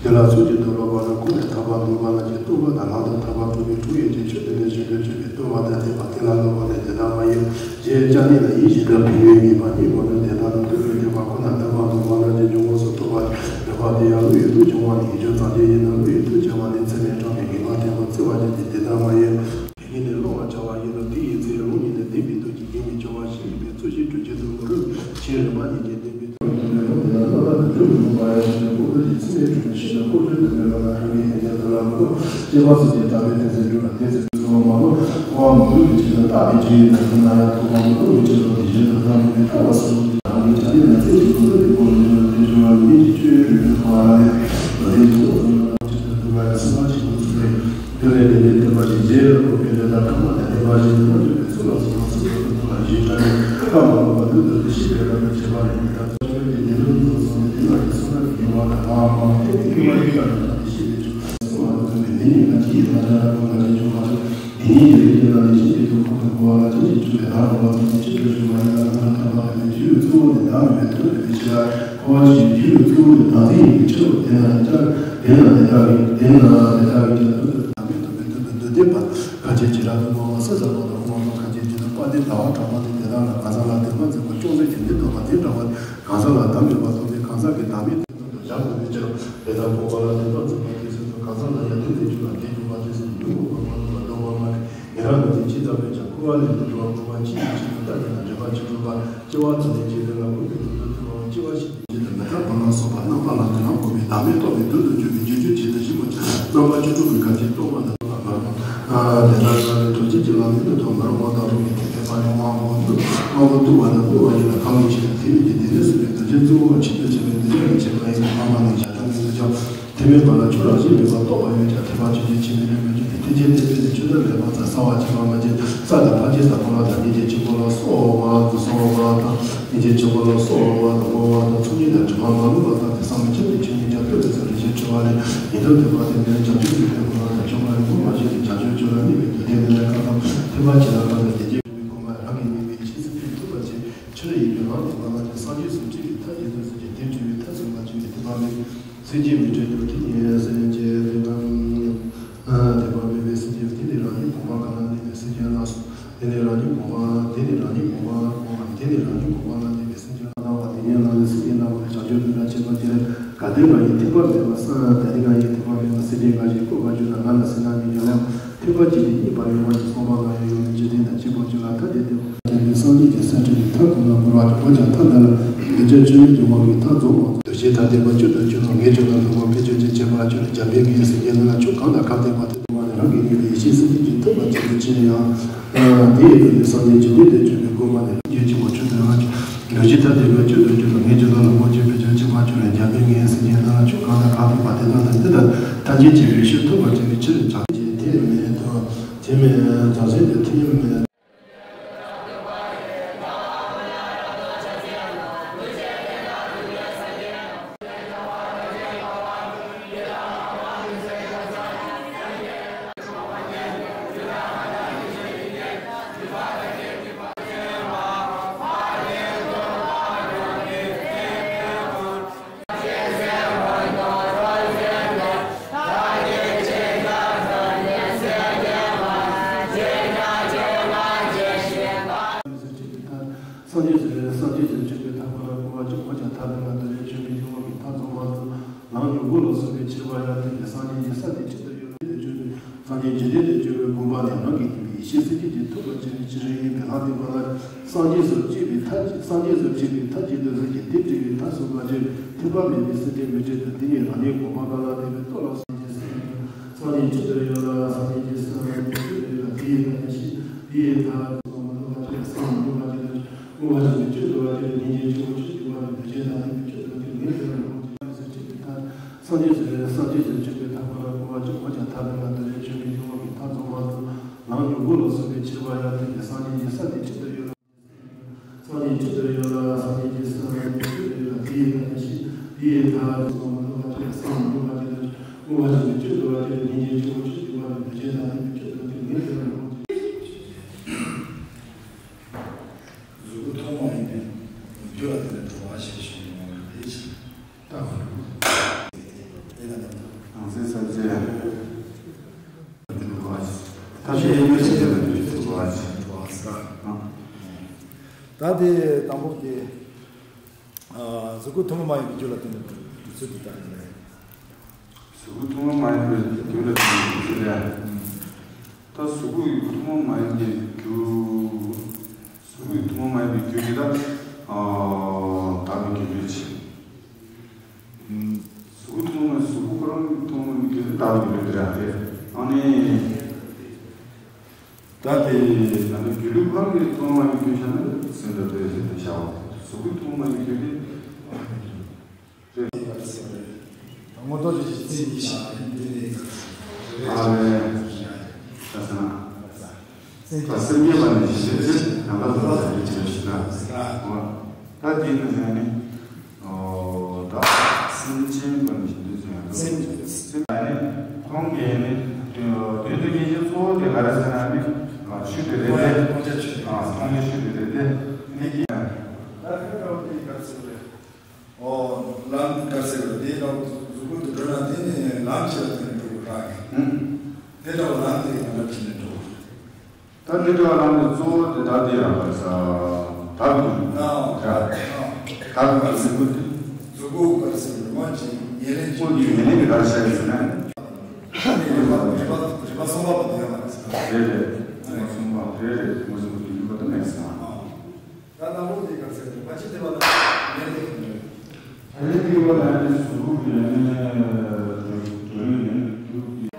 དེ་ལ་ཚུལ་གྱིས་སྟོན་པ་ནི་ཀུན་ནས་ཐར་པ་འདོད་པ་རྣམས་ཀྱི་སྟོན་པ་དང་། ལམ་དུ་ཐར་པ་སྒྲུབ་པའི་ཐུགས་ཡོད་ཅིང་ཆོས་ཐོས་ནས་བཞེད་དོན་བརྗོད་པའི་སྟོན་པ་དང་ལྡན་པ་དེ་ལ་སློབ་པ་ནི་དེ་ལྟར་མ་ཡིན། ཞེས་བྱ་ནི་ལ་ཡིད་བཞིན་དུ་ཕན་ཡོན་ངེས་པ་ཉིད་དགོས་ནས། དེ་ལྟར་ན་སྟོན་པའི་ཐེག་པ་ཀུན་ནས་ཐར་པ་འདོད་པ་རྣམས་ཀྱི་འབྱུང་ཁུངས་སུ་གཏོགས་པ་ཡོད་པ་དེ་ཡང་བློ་ཡི་མཐུ་ཆེ་བ་ནི་ཡིད་བྱུང་ཙམ་གྱིས་ཡིན་ནོ། བློ་ཡི་མཐུ་ཆེ་བ་ནི་ཚད་མས་དྲངས་པའི་ངེས་པ་བརྟན་པོ་བརྩི་བ་ཅན་གྱི་དེ་ལྟར་མ་ཡིན། དེ་ཉིད་ནི་བླང་བར་བྱ་བ་ཡིན་ནོ། དེ་ཡི་ཚེ་རང་ཉིད་ནི་བདེན་པའི་སྟོབས་ཀྱིས་ཡིད་མི་ཆུང་བ་ཞིག་ཡིན་པས། ཚུལ་བཞིན་སྒྲུབ་ཕྱིར་དུ་མི་རུང་ཞེས་རིག་པ་ཉིད་ཀྱིས་བདེན་པའི་སྟོབས་ཀྱིས་ཡིན་ནོ། དེ་ལ་རྣམ་པ་དང་བཅུ་དྲུག་པོ་ཡང་ཞེས་པའི་ཁོ་བོ་ཡི་ཚད་མས་གྲུབ་པའི་ཕྱིར་ན། ཁོ་བོ་ཚུལ་དུ་མེད་པ་ལ་རང་གི་ཡོན་ཏན་དུ་ལ་མི་རྟོག། སྐྱེ་བ་སོགས་ཀྱི་དག་པའི་དོན་ཟེར་འགྲོ་ལ་དེ་ཚེ་གསོལ་བ་མ་ལོག་འཁོར་བ་མི་འདུལ་བའི་ཕྱིར་དུ་རྟག་པའི་ཆོས་ཡིན་ན། དེ་ན་ཡང་ཐོག་མ་མི་རྟོག་པའི་ཕྱིར་དུ་དེ་བཞིན་དུ་བདག་མེད་པའི་ལྟ་བ་སོགས་ཀྱི་རང་གི་བྱ་ལས་ན་ཚེ་གཅིག་ཏུ་འདུལ་བའི་སྒོ་ལ་འཇུག་ལ་དེ་འབྱུང་བ་ཉིད་ཀྱི་ཆོས་ཡོད་པའི་འཁོར་བ་ལ་ཡང་ལ་དེ་འཇུག་པ་ཙམ་ལ་ཕྱིར་དུ་འདུལ་བ་ཡང་སེམས་པ་གཅིག་ཏུ་ཚུགས་པས། དེ་ལས་དེ་ནས་བསྟན་པ་ཞིག་རྗེས་ལ་བཀོད་པའི་འགྲོས་དང་ཐ་མ་དང་ལྡན་པ་ཞིག་ཏུ་རྣལ་འབྱོར་པའི་ཚུལ་ལ་སོགས་པ་ཚུལ་དུ་བསྟན་པ་ཞེས་བྱ་བའི་བཀའ་མ་ལོག་པ་མདུན་དུ་བདེ་གཤེགས་པའི་བཀའ་དང་བཅས་པ་ལས་ནི། ད་ལྟ་ཆོས་ཀྱི་ཉན་ཐོས་ཚོགས་སོགས་ནི་དེ་ལ་ཡང་བསོད་ནམས་ཀྱི་ཉེ་བ་དང་ལའང་མ་ལ་ཐེག་པའི་དབྱེ་བ་ཡོད་ལ་ནི་ད་བདེ་གཤེགས་པའི་ཆོས་ལ་སོགས་པ་ལ་ཐོས་པས། འདི་ཉིད་ཀྱང་ཇི་ཡི་དང་བྱ་ར་ཀུན་དགའ་ཞེས་བྱུང་བ་ལས། དེ་ཉིད་ཀྱི་རིགས་ཀྱི་ནང་ནས་ཤིན་ཏུ་ཐུབ་པ་གོ་བ་ལ་ཅི་ཞིག་འཇུག་པའི་ལམ་རིམ་པ་ཚུལ་གྱི་ཕྱིར་དུ་ཞུགས་པ་ཡིན་ལ། ལམ་དུ་ཐར་པ་ཡོད་པའི་རྒྱུའི་གཙོ་བོ་ནི་བདག་མེད་པའི་དོན་ཡིན་པའི་ཕྱིར། འཁོར་བ་ཞེས་བརྗོད་པའི་གཙོ་བོ་ནི་བདག་འཛིན་ཡིན་པའི་ཕྱིར་རོ། དེས་ན་དེ་ལྟར་དེས་ན་དེ་ལྟ་བུའི་དེས་ན་དེ་ལྟ་བུའི་ཀྱང་དོན་དུ་བདག་མེད་རྟོགས་པའི་དོན་དུ་འདོད་དེ་བར་ཁ་ཅིག་ཇི་ལྟར་དུ་སྨྲ་བ་སྲིད་པ་དང་སྨྲ་བ་ཁ་ཅིག་ཇི་ལྟར་དཔལ་ལྡན་ཟླ་བ་གྲགས་པ་ནི་དེ་དག་ལ་གང་ཟག་ལ་དོན་མ་འཛིན་པ་ཅུང་ཟད་ཀྱང་མི་སྟོན་པ་དེ་འདྲ་བ་གང་ཟག་ལ་བདག་མེད་པར་རྟོགས་པའི་གང་ཟག་གི་བདག་མེད་དོན་དུ་བཞག་དགོས་པའི་ཕྱིར། དེ་ལྟར་འཕགས་པ་ལ་དོན་དམ་འཛིན་པ་དེ་སྲིད་དུ་གང་ཟག་ལ་ཡང་དོན་དེ་རྒྱུད་ལ་དེ་འཇུག་པ་དེ་སྲིད་དུ་ཡུལ་འགོག་པ་མ་ལུས་པ་ལྡོག་པ་མ་རིག་ཉན་རང་ངོས་འཛིན་ཇི་ལྟ་བས་ཀྱང་འཁོར་བ་ལས་མི་གྲོལ་བ་འཁོར་བ་ཅི་ཡིན་ཕྱིར་དུ་བརྟགས་པས་ན་འདྲེན་པ་ཆོས་སྒྲུབ་པ་སྐྱེ་བ་ཙམ་ལས་སྐྱེས་པས་ན་ལུགས་ཀྱི་དོན་དུ་ཐུབ་པའོ། སྐྱེ་བ་ཕྱིར་དུ་འཇིག་ཏུ་མི་ལྟ་བ་ལ་སོགས་པ་རྣམ་པ་ལ་དོན་ལ་འཁོར་བའི་བདག་མེད་རྟོགས་པའི་དོན་དུ་འཇུག་པའི་རྗེས་འཇུག་བྱེད་དུ་ཞིབ་པོ་ཅིག་རྣམ་པ་བཅུ་དྲུག་གི་སྐབས་ཀྱི་རྟོག་པ་དང་། དེ་ལྟར་ན་ནི་གྲོལ་བྱེད་ཀྱི་ལམ་ནི་ནུབ་དང་མི་རུང་བ་དང་རུང་བའི་དེ་མེད་པ་ནི་དབང་པོ་ནུབ། དབང་པོ་ཐུབ་པ་དང་ནུབ་པ་ཡིན་ལ་གང་གི་ཕྱིར་དེ་ཉིད་ཀྱི་དེ་ནས་གསུངས་པའི་དོན་ཆེན་གཙོ་བོ་ཆེད་དུ་བྱ་བའི་དེ་ཉིད་ཀྱི་ཆེད་པ་ཡིན་པ་མ་ནི་བྱ་བྲལ་མིན་དུ་ཀྱང་དེ་མེད་པ་ལ་ཆོས་རང་བཞིན་མེད་པར་རྟོགས་པ་ཡོད་ཀྱང་ཐེག་པ་ཆོས་ཅན་ཆེད་མིན་ནས་མི་འཇུག་སྟེ། ཐེག་ཆེན་བསྟན་པས་ནི་ཆོས་ཐམས་ཅད་པ་ཙམ་གསང་བ་ཆེ་བ་མ་ཅན་ས་དང་ཕར་ཕྱིན་དང་འཁོར་བ་དང་སྙིང་རྗེ་ཆེན་པོ་ལ་སོགས་པ་དང་གསང་བ་དང་སྙིང་རྗེ་ཆེན་པོ་ལ་སོགས་པ་དང་འཁོར་བ་དང་ཚོགས་གཉིས་དང་དྲི་མ་མ་ལུས་པ་དང་དེ་བསམ་མི་ཁྱབ་ཀྱི་ཆོས་ཉིད་ཀྱང་ཐོས་པའི་ཚེ་རེ་ཞིག་འཆི་བ་ལས། ཉན་ཐོས་ཐེག་པ་དེ་ནི་བྱང་ཆུབ་སེམས་དཔའི་འཁོར་ལོ་དང་མཆོག་མ་ཡིན་པ་མ་ཞིག་གིས་བྱང་ཆུབ་མཆོག་ལ་གནས་པའི་རྒྱུ་དེ་ནི་ལས་ཀ་དང་ཐེག་པ་ཆེ་ལ་ཕར་ལ་དེ་རྗེས་མི་དགོས་པར་རང་གི་ནུས་པས་ཡེ་ཤེས་སེམས་བསྐྱེད་ཐུབ་པར་བྱེད། ཕྱིར་ཡིད་ཀྱི་རང་དེ་མ་ལ་ཀྱང་སངས་རྒྱས་སུ་སྤྱད་པའི་ཐབས་ཀྱི་དོན་སེམས་ཀྱི་དེ་སྤྲུལ་པའི་ཐབས་སུ་མ་བྱས་པའི་ཐེག་པ་མེད་པའི་སེམས་བསྐྱེད་མི་འཕྲད་དོ། དེ་ཉིད་སེམས་བསྐྱེད་དེ་ན་ཐེག་པ་མེད་པའི་སེམས་བསྐྱེད་དེ་ནི་རང་ཉིད་དགོངས་པ་གང་ལ་གནས་པའི་སེམས་བསྐྱེད་ལ་སོགས། དེ་ནི་རང་ཉིད་དགོངས་པ་དེ་ནི་རང་ཉིད་དགོངས་པ་དགོངས་པ་དེ་ནི་རང་ཉིད་དགོངས་པ་ལ་གནས་པའི་སེམས་བསྐྱེད་ལ་སྣང་བ་དེ་ཉིད་ལ་ནི་སེམས་བསྐྱེད་སྣང་བ་ལས་བྱང་ཆུབ་ཀུན་ལ་མཁྱེན་པ་དེ་ལས་གལ་ཏེ་ང་ཡི་ཐེག་པ་མེད་པ་ས་ད་ནི་ང་ཡི་ཐེག་པ་མེད་པ་སེམས་བསྐྱེད་འགའ་ཞིག་བཀོད་པར་གྱུར་ན་ང་ལ་ཟེར་ན་ནི་ཡོད་ལ། ཐེག་པ་གཅིག་ནི་རྙེད་པ་ཡོད་མ་ཡིན་གསུངས་པ་ང་ཡི་ཡོད་མེད་ཅི་སྟེང་དང་གཅིག་པར་གྱུར་ལ། ཐ་དད་དེ་བ་ཅན་ནི་སངས་རྒྱས་ཀྱི་སེམས་བསྐྱེད་ཀྱི་ཐབས་ཀུན་ལ་བོར་བ་ཅིག་འོན་ཀྱང་ཐ་དད་ལ་འདི་ཅག་ཆོས་མེད་ཀྱི་དབང་གིས་ཐག་རྫོགས་མ་ཐུབ། འདུ་བྱེད་ཐ་དད་པ་བཅུ་དང་བཅུ་དང་ངེས་བྱུང་དང་ལྡོག་པ་ཕལ་ཆེར་ཅན་ཁྱད་པར་ཆོས་ལ་རྒྱ་མེད་ཀྱི་སེམས་བསྐྱེད་ལ་ཆོས་གང་དང་གང་ལྡན་པ་དེ་དུ་མ་ནི་རང་གི་ངེས་པའི་ཡེ་ཤེས་སེམས་བསྐྱེད་ཀྱི་ཐུབ་པ་ཅན་དུ་ཕྱིན་ཡང་། དེ་ཡི་དོན་ནི་སངས་རྒྱས་འཇིག་རྟེན་དུ་བྱོན་པའི་དགོངས་པ་ནི་རང་རྒྱལ་ཆེན་པོ་ཆོས་དང་འདུ་བྱེད་ཐ་དད་པ་བཅུ་དང་བཅུ་དང་ངེས་བྱུང་དང་ལྡོག་པ་ཕལ་ཆེར་ཅན་ཁྱད་པར་ཆོས་ལ་རྒྱ་མེད་ངེས་སེམས་བསྐྱེད་ལ་ཆོས་གང་དང་གང་ལྡན་པ་དེ་དག་ལ་འདི་ལྟར་ཐམས་ཅད་མཁྱེན་པའི་ཕྱིར་ཐུབ་པ་ཅན་གྱི་ཕྱིར་བྱང་ཆུབ་ཀྱི་དེ་མེད་དོ། དེ་མེད་བྱང་སེམས་དེ་དེ་མེད། སངས་རྒྱས་སུ་རེ་སངས་རྒྱས་སུ་སྤྱོད་པའི་ཐབས་པ་ལ་བསྐུལ་བ་ཅིག་འོན་ཀྱང་ཐ་དད་ལ་འདུ་བྱེད་ཆོས་མེད་ཀྱི་དབང་གིས་ཐག་རྫོགས་མ་ཐུབ། ལམ་གྱི་མགོ་ལ་སོགས་པའི་ཁྱད་པར་ཡང་དེ་ནི་སངས་རྒྱས་ཀྱི་ས་དེ་ཇི་ལྟར་ཡོད་ལ་དེ་སྤྱོད་པའི་སངས་རྒྱས་འཇིག་རྟེན་དུ་སྤྱོད་པའི་དགོངས་པ་ནི་རང་གི་ཡིན་པའི་ཡེ་ཤེས་སེམས་བསྐྱེད་ཀྱི་ཐུབ་པ་ཅན་གྱི་ཕྱིར་ཡིན་པས་ལྷག་ལྡན་པ་ལ། སངས་རྒྱས་སུ་སྤྱད་པའི་ཐབས་ཀྱིས་སངས་རྒྱས་སུ་སྤྱད་པའི་ཐབས་ཀྱི་དོན་ཟེར་གྱི་དེ་སྤྲུལ་པའི་ཐབས་སུ་མ་བྱས་ཐེག་པ་མེད་པའི་སེམས་བསྐྱེད་མི་འཕྲད་དོ། དེ་ཉིད་རང་ཉིད་དགོངས་པ་གང་ལ་གནས་པའི་རྟོགས་ལ་སངས་རྒྱས་སུ། སངས་རྒྱས་ཇི་ལྟར་ཡོད་ལ་སངས་རྒྱས་ཀྱི་སེམས་ལ་ནི་ཆོས་ཡོད་ལ་དེ་ཡི་ཐ་དད་ཤེས་དེ་ཡི་ཐ་དད་མ་ལུས་པ་ཅན་སེམས་མ་ལུས་པ་ཅན་དུ་སྐུ་མ་བྱོན་པའི་ཆོས་འདུལ་བ་དེ་ནི་སྙིང་རྗེ་ཆེན་པོ་ཆོས་སྟོན་པ་ནི་འདུ་བྱེད་ཐ་དད་པའི་ཆོས་དང་དེ་ངེས་པར་རང་གི་ཡེ་ཤེས་སེམས་བསྐྱེད་ཀྱི་ཐབས། སངས་རྒྱས་སུ་རེ་སངས་རྒྱས་སུ་སྤྱོད་ སངས་རྒྱས་ཀྱི་ས་ནི་ཁྲིད་དུ་ཡོད་ལ། སངས་རྒྱས་ཁྲིད་དུ་ཡོད་ལ། སངས་རྒྱས་ཀྱི་ས་ནི་ཁྲིད་དུ་ཡོད་ལ། དེའི་ཐ་ནི་ཤི། དེའི་ཐ་ནི་སོང་མི་འདུག་པ་དེ་ལ་སོང་མི་འདུག་པ་དེ་ལ་སྐུ་མ་ཤི་ནི་ཁྲིད་དུ་བ་དེ་ལ་ཉིན་རྒྱལ་ཆུ་བོ་ཁྲིད་དུ་བ་དེ་ལ་ཉིན་རྒྱལ་ཐ་ནི་ཁྲིད་དུ་བ་དེ་ལ་ཉིན་དེ་ལ་ལོག་སྟེ། གཟུགས་སྐུ་ཐོག་མ་ཡིན་པའི་རྒྱུ་ལ་དེ་ལ་དྲོ་བ་ཞེས་ཞུ་ཡོང་བ་རེད། ད་གང་ལྟར་ནང་སེམས་སམ་བཅས་ཐབས་ཤེས་ཡོད་ཚད་དེ་ལ་འཇུག་ཐུབ་པ་ཞིག་ད་དེ་དང་པོ་དེ་གཟུགས་སྐུ་ཐུན་མོང་མ་ཡིན་པའི་རྒྱུ་ལ་བརྟེན་ནས་གྲུབ་ཚུལ་དེ་ལྟར་ཡིན་པས། གཟུགས་སྐུ་ཐུན་མོང་མ་ཡིན་པའི་རྒྱུ་ལ་བརྟེན་ནས་གྲུབ་ཚུལ་ལས། ད་གཟུགས་སྐུ་ཐུན་མོང་མ་ཡིན་པའི་རྒྱུ། གཟུགས་སྐུ་ཐུན་མོང་མ་ཡིན་པའི་རྒྱུ་དེ་ད་དག་པའི་རྒྱུ་འབྲས་ཆེ། གཟུགས་སྐུ་ཐུན་མོང་མ་གཟུགས་སྐུ་ཁོ་རང་ཐུན་མོང་མ་ཡིན་པའི་རྒྱུ་དེ་དག་པའི་རྒྱུ་འབྲས་རེད། ཨ་ནི། ད་དེ་ད་ནི་སྒྱུ་ལུས་ཁོ་རང་གི་ཐུན་མོང་མ་ཡིན་པའི་རྒྱུ་ཆ་ནི་སེམས་དང་དཔེ་བཞིན་དུ་བྱའོ། གཟུགས་སྐུ་ཐུན་མོང་མ་ཡིན་པའི་རྒྱུ་དེ། ངོ་ཐོག་ཅིག་ཅིག་རྩིས་ཡིན་ཤག་ཡིན་དེ་ནས་ཨ་ལས། ད་ས་ན། ད་སེམས་བསྐྱེད་པ་ནས་ཞི་བྱེད་ནམ་མཁའ་ལྟ་བུ་ཟེར་གྱི་བྱེད་ཞིག་ན། ད་དེ་ནི་ནས་ནི། ད་སེམས་ཅན་པ་ནས་ཞི་བྱེད་ཟེར་ཡང་སེམས་སེམས་ནི་ཁོང་གིས་ནི་དོན་དུ་སྐྱེ་མཆེད་གཙོ་བོ་དེ་ག་རེ་ཟེར་ན་ནི་ཆོས་དེ་རེད་དེ། ཨ་སྟོང་ཉིད་ཆོས་དེ་རེད་དེ། ནི་ཀྱི། ད་ཁ་ཁ་བ་དེ་ག་རེ་ཟེར་རེད། ཨོ། ལམ་དཀར་ཟེར་བ་དེ་ལ་གཟུགས་སྐུ་དུ་འགྲོ་ན་དེ་ནི་ལམ་ཆེ་བ་དེ་ནི་འགྲོ་དགོས་ར། ཨུམ། དེ་འདྲ་བ་ལམ་དེ་ཡང་ལ་ཁྱེར་ནས་འགྲོ། ད་དེ་འདྲ་བ་ལམ་དེ་གཙོ་བོ་དེ་ད་དེ་ཡང་བར་ས་དག་གི་ཨ་ཨ་དག་གི་གཟུགས་སྐུ་དེ། གཟུགས་སྐུ་དཀར་ཟེར་བ་མ་ཅིག་ཉེར་ལེན་ཅིག་ཉེར་ལེན་གྱི་གར་བྱ་ཡོད་ཟེར་ན། རིམ་པ་རིམ་པ་རིམ་པ་གསུམ་པ་པོ་དེ་ཡང་བར་ས། རེད་རེད། རིམ་པ་གསུམ་པ་རེད་རེད། རིམ་པ་གསུམ་པ་དེ་རིམ་པ་དུ་མེད་ཟེར་ན། ད་ལམ་ལུགས་དེ་ག་ཚད་རེད། ཕལ་ཆེར་དེ་བ་ལ་ངན་ལེགས་ཡིན་མོད། ད་རེས་དེ་བ་ལ་ནི་གཟུགས་སྐུ་ཡོད་ནས་འགྲོ་ཡོད་ནས་རྒྱུ།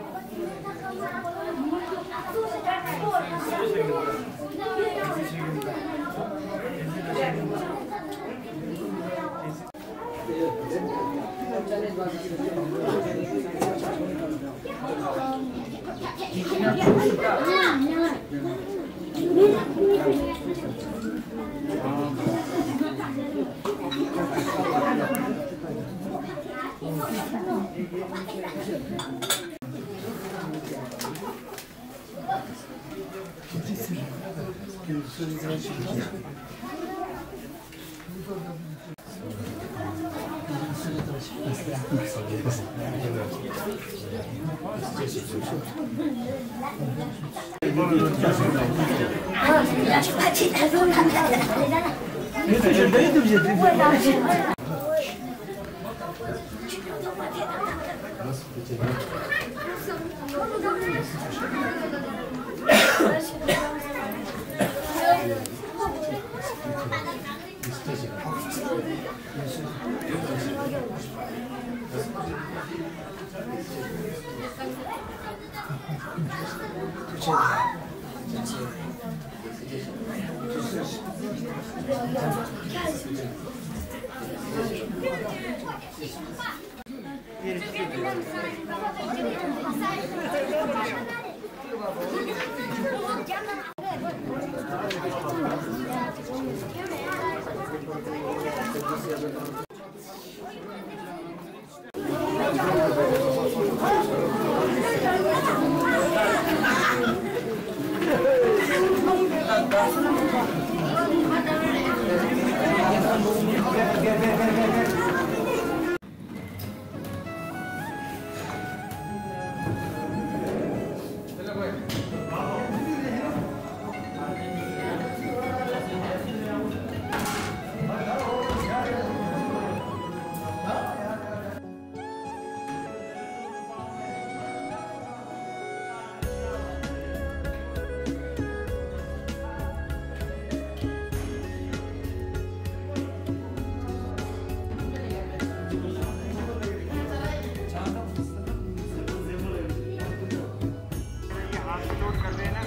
ये हाथ से लोड कर देना,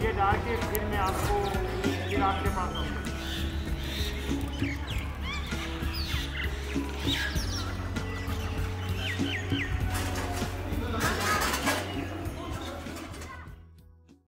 ये डाल के फिर मैं आपको, फिर आपके पास आऊँगा।